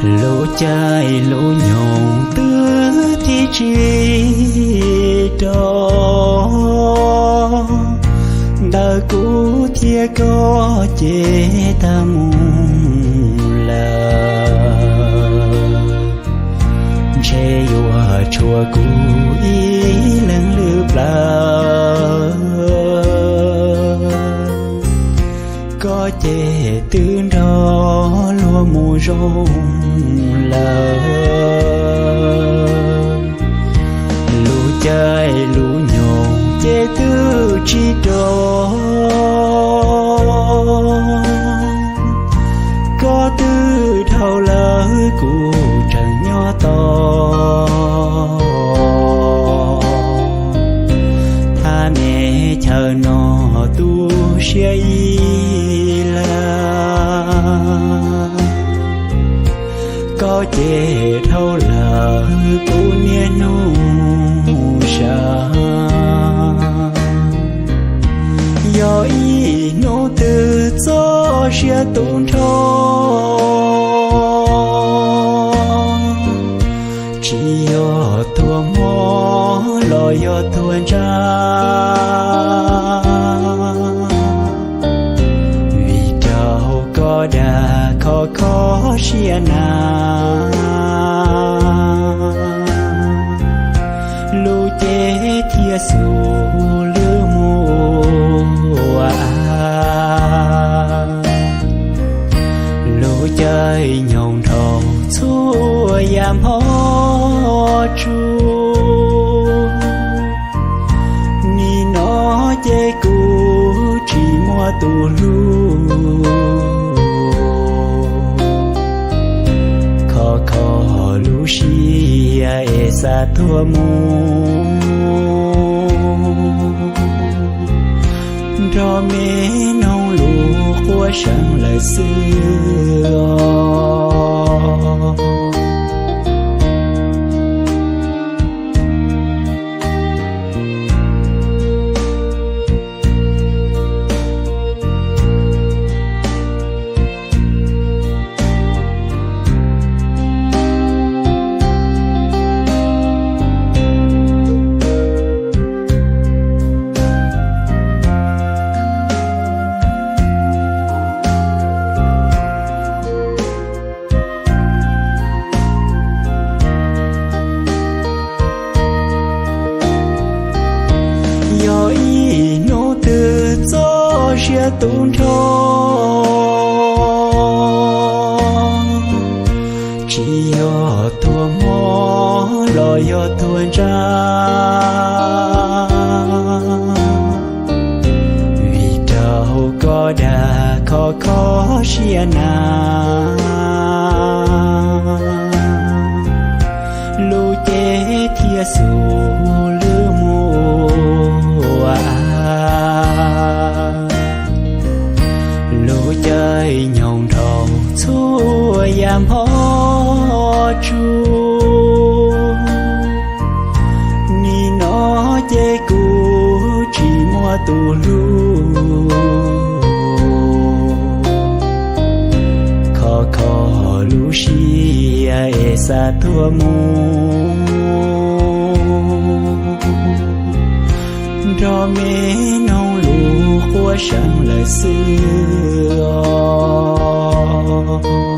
Lub caij lub nyoog twb tib tsis rov, ntawm kuv thiab koj ces tag mus lawm. Ntshe yuav tshuav kuv ib leeg lwm plaws, koj ces twb nrog luag mus zoo lawm. Lub caij lub nyoog ces twb tsis rov, koj twb dhau lawm kuv tseem nyob tos. Thaj me chaw no tu siab ib leeg, koj ces dhau lawm kuv niaj hnub sav. Yog ib hnub twg txoj sia tu nrho, tsis yog tuag mob los yog tuag ntsa, vim rau koj dag khov kho siab na, lub cev thiaj xus lwb mus ua av. Lub caij nyoog nrog txhua yam hmob tsuag, nim no ces kuv tsis muaj tus hlub, khov kho lub siab es xav tuag mus nrog me noog lus quaj seev lawm xwb os. Yog ib hnub twg txoj sia tu nrho, tsis yog tuag mob los yog tuag ntsa, vim rau koj dag khov kho siab na, lub cev thiaj xus lwb mus ua av. Lub caij nyoog nrog txhua yam hmob tsuag, nim no ces kuv tsis muaj tus hlub, khov kho lub siab es xav tuag mus nrog me noog lus quaj seev lawm xwb os.